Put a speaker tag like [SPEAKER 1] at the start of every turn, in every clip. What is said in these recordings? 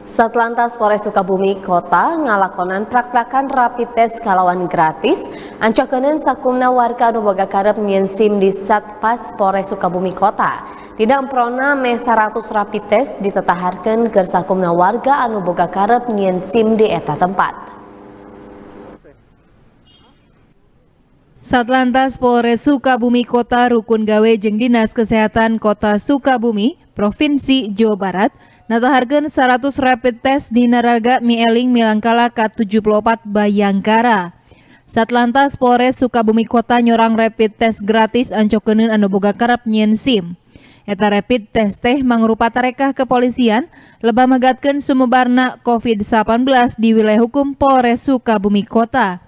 [SPEAKER 1] Satlantas Polres Sukabumi Kota ngalakonan prak-prakan rapid test kalawan gratis ancokeun sakumna warga anu boga karep nyieun SIM di Satpas Polres Sukabumi Kota. Dina emprona meh 100 rapid test ditetaharkeun keur sakumna warga anu boga karep nyieun SIM di eta tempat.
[SPEAKER 2] Satlantas Polres Sukabumi Kota rukun gawe jeung Dinas Kesehatan Kota Sukabumi, Provinsi Jawa Barat, nataharkeun 100 rapid test di Naraga Mieling Milangkala K74 Bayangkara. Satlantas Polres Sukabumi Kota nyorang rapid test gratis ancokeun anu boga karep nyieun SIM. Eta rapid test teh mangrupa tarekah kepolisian lebah megatkeun sumebarna COVID-19 di wilayah hukum Polres Sukabumi Kota.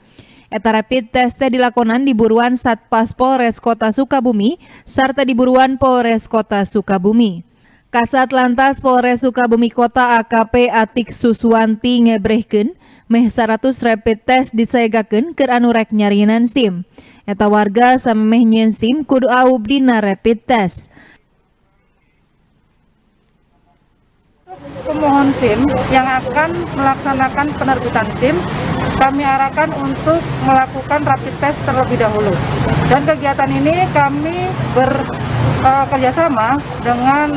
[SPEAKER 2] Eta rapid test teh dilakonan di buruan Satpas Polres Kota Sukabumi serta di buruan Polres Kota Sukabumi. Kasat Lantas Polres Sukabumi Kota AKP Atik Suswanti ngebrehkeun meh 100 rapid test disaegakeun keur anu rek nyarinan SIM. Eta warga samemeh nyieun SIM kudu aub dina rapid test.
[SPEAKER 3] Pemohon SIM yang akan melaksanakan penerbitan SIM, kami arahkan untuk melakukan rapid test terlebih dahulu. Dan kegiatan ini kami bekerjasama dengan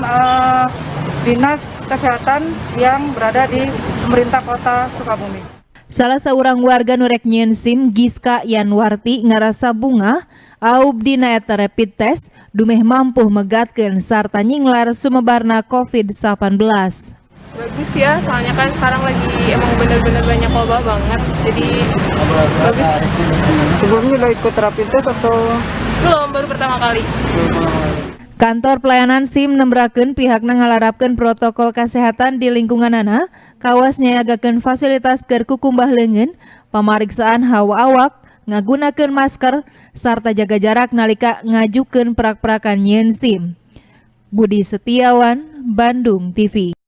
[SPEAKER 3] Dinas Kesehatan yang berada di pemerintah Kota Sukabumi.
[SPEAKER 2] Salah seorang warga nu rek nyieun SIM, Giska Yanwarti, ngarasa bungah aub dina eta rapid test dumeh mampu megatkeun sarta nyinglar sumebarna COVID-19.
[SPEAKER 4] Bagus ya, soalnya kan sekarang lagi emang bener-bener banyak wabah banget, jadi bagus.
[SPEAKER 3] Sebelumnya udah ikut rapid test atau?
[SPEAKER 4] Belum, baru pertama kali.
[SPEAKER 2] Kantor pelayanan SIM nembrakeun pihakna ngalarapkeun protokol kesehatan di lingkunganana, kawas nyayagakeun fasilitas keur kukumbah leungeun, pamariksaan hawa awak, ngagunakeun masker, sarta jaga jarak nalika ngajukeun prak-prakan nyieun SIM. Budi Setiawan, Bandung TV.